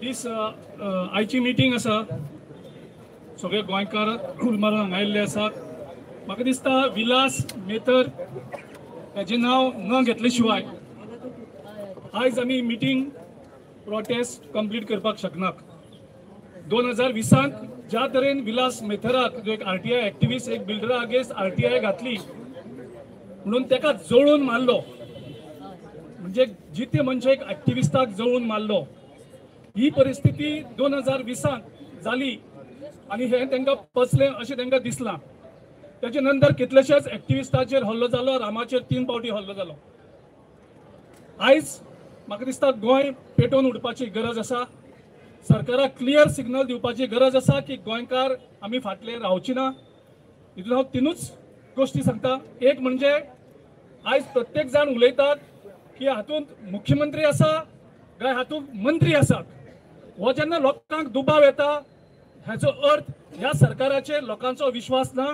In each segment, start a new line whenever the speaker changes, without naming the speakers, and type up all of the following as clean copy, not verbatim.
दीस आयची मिटींग आसा, सगळे गोंयकार उलमार हांगा आयिल्ले आसात. म्हाका दिसता विलास मेथर हेजें नांव न घेतले शिवाय आयज आमी मिटींग प्रोटेस्ट कंप्लीट करपाक शकना. 2020 ज्या तरेन विलास मेथराक जो एक RTI activist एक बिल्डरा अगेन्स्ट RTI घातली म्हणून ताका जळून मारलो, म्हणजे जिते मनशे एक एक्टिविस्टाक जळून मारलो. ही परिस्थिती 2020 जाली आनी हें तांकां पचलें अशें तांकां दिसलां. ताचे नंतर कितलेशेच एक्टिविस्टाचेर हल्लो जालो, रामाचेर 3 फावटी हल्लो जालो. आयज म्हाका दिसता गोंय पेटोवन उडपाची गरज आसा. सरकाराक क्लियर सिग्नल दिवपाची गरज आसा की गोंयकार आमी फाटले रावची ना. हितून हांव 3 गोश्टी सांगता. एक म्हणजे आयज प्रत्येक जाण उलयतात की हातूंत मुख्यमंत्री आसा काय हातूंत मंत्री आसात. हो जेन्ना लोकांक दुबाव येता हाचो अर्थ ह्या सरकाराचेर लोकांचो विश्वास ना.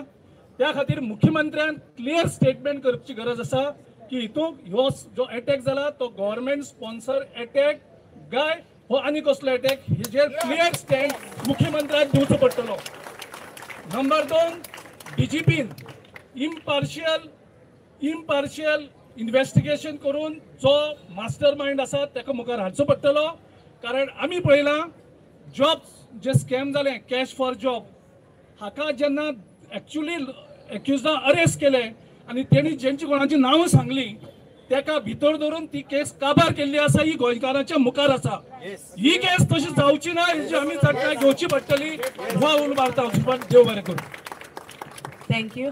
त्या खातीर मुख्यमंत्र्यान क्लियर स्टेटमेंट करची गरज आसा की हितूंत ह्यो जो एटॅक जाला तो गव्हर्मेंट स्पॉन्सर एटॅक काय हो आनी कसलो एटॅक, हेजेर क्लियर स्टँड मुख्यमंत्र्याक दिवचो पडटलो. नंबर 2, डीजीपीन इम्पार्शियल इन्वेस्टिगेशन करून जो मास्टर मायंड आसा ताका मुखार हाडचो पडटलो. कारण आमी पळयलां जॉब जे स्कॅम जालें कॅश फॉर जॉब, हाका जेन्ना एक्चुअली एक्युजां अरेस्ट केले आनी तेणी जेंची कोणाची नांवां सांगली तेका भितर धरून ती केस काबार केल्ली आसा. ही गोंयकारांच्या मुखार आसा. ही केस तशी जावची ना हेची आमी चटकाय घेवची पडटली. हो उलो मारता. देव बरें करूं.
Thank you.